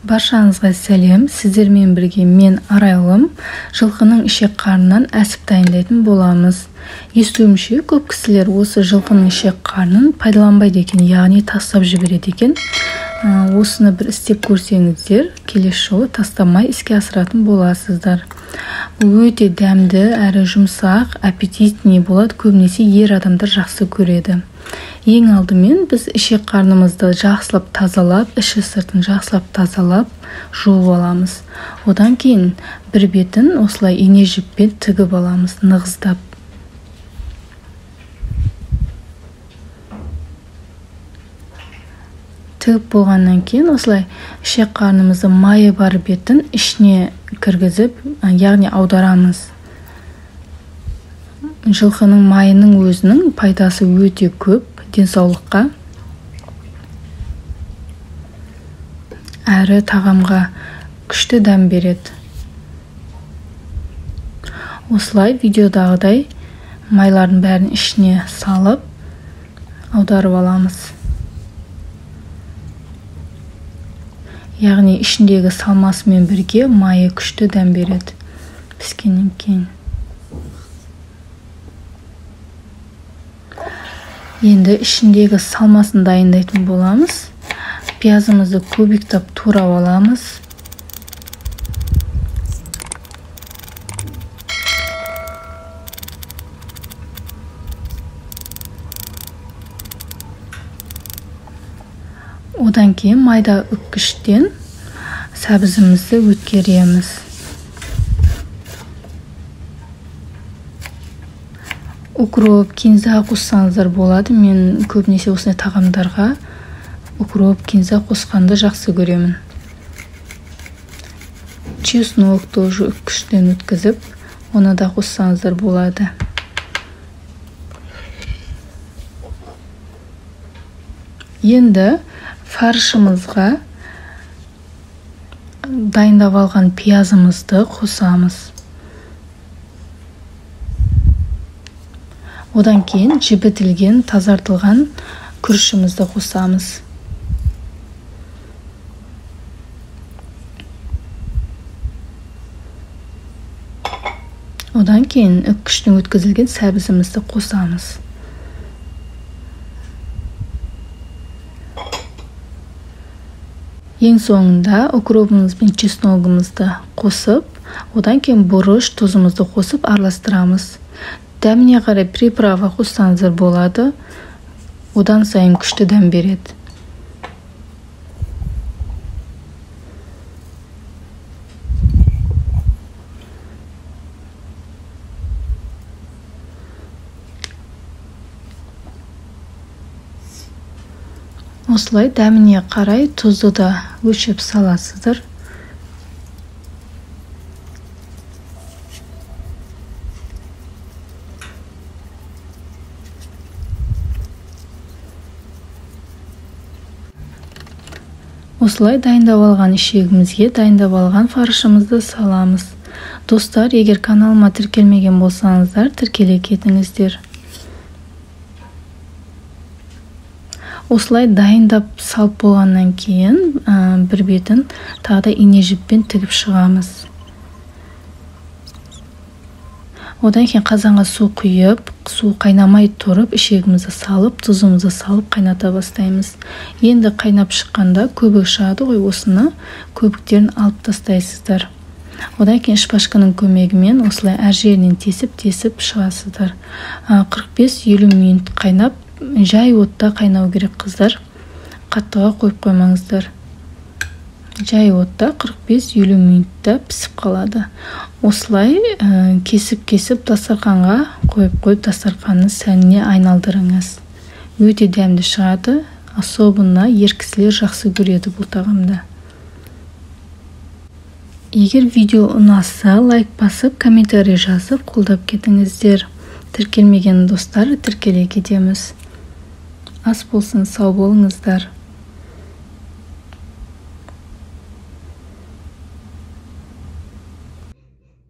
Баршаңызға сәлем, сіздермен бірге мен Арайлым. Жылқының ішек қарнынан әсіп дайындайтын боламыз. Естуімше, көп кісілер осы жылқының ішек қарнын пайдаланбайды екен, яғни тастап жібереді екен. Осыны бір істеп көрсеңіздер, келесі жолы тастамай іске асыратын боласыздар. Бұл өте дәмді, әрі жұмсақ, аппетитный болады, көбінесе ер адамдар жақсы көреді. Ең алдымен біз ішек қарнымызды жақсылап тазалап, іші сыртын жақсылап тазалап, жуып аламыз. Одан кейін бір бетін осылай ине жіппен тігіп аламыз, нығыздап. Тігіп болғаннан кейін осылай ішек қарнымызды майы бар бетін ішіне кіргізіп, яғни аударамыз. Жылқының майының өзінің пайдасы өте көп денсаулыққа, әрі тағамға күшті дәм береді. Осылай видеодағыдай майлардың бәрін ішіне салып аударып аламыз. Яғни ішіндегі салмасымен бірге майы күшті дәм береді піскеннен кейін. Енді ішіндегі салмасын дайындайтын боламыз. Пиязымызды кубиктап турап аламыз. Одан кейін майда үккіштен сәбізімізді өткереміз. Укроп, кинза қоссаңыздар болады. Мен көбінесе осындай тағамдарға укроп, кинза қосқанды жақсы көремін. Чеснок тоже үккіштен өткізіп, оны да қоссаңыздар болады. Енді фаршымызға дайындап алған пиязымызды қосамыз. Одан кейін жібітілген, тазартылған күрішімізді қосамыз. Одан кейін үккіштен өткізілген сәбізімізді қосамыз. Ең соңында укробымыз бен чесногымызды қосып, одан кейін бұрыш, тұзымызды қосып араластырамыз. Дәміне қарай приправа қоссаңыздар болады, одан сайын күшті дәм береді. Осылай дәміне қарай тұзды да өлшеп саласыздар. Осылай дайындап алған ішегімізге дайындап алған фаршымызды саламыз. Достар, егер каналыма тіркелмеген болсаңыздар, тіркеле кетіңіздер. Осылай дайындап салып болғаннан кейін бір бетін тағы да ине жіппен тігіп шығамыз. Одан кейін қазанға су құйып, су қайнамай тұрып, ішегімізді салып, тұзымызды салып қайната бастаймыз. Енді қайнап шыққанда көбік шығады ғой, осыны көбіктерін алып тастайсыздар. Одан кейін шпажканың көмегімен осылай әр жерінен тесіп-тесіп шығасыздар. 45-50 минут қайнап, жай отта қайнау керек, қыздар. Қаттыға қойып қоймаңыздар. Жай отта 45-50 минутта пісіп қалады. Осылай кесіп-кесіп дастарханға қойып-қойып дастарханның сәніне айналдырыңыз. Өте дәмді шығады, особенно ер кісілер жақсы көреді бұл тағамды. Егер видео ұнаса, лайк басып, комментарий жазып, қолдап кетіңіздер. Тіркелмеген достар, тіркеле кетеміз. Ас болсын, сау болыңыздар.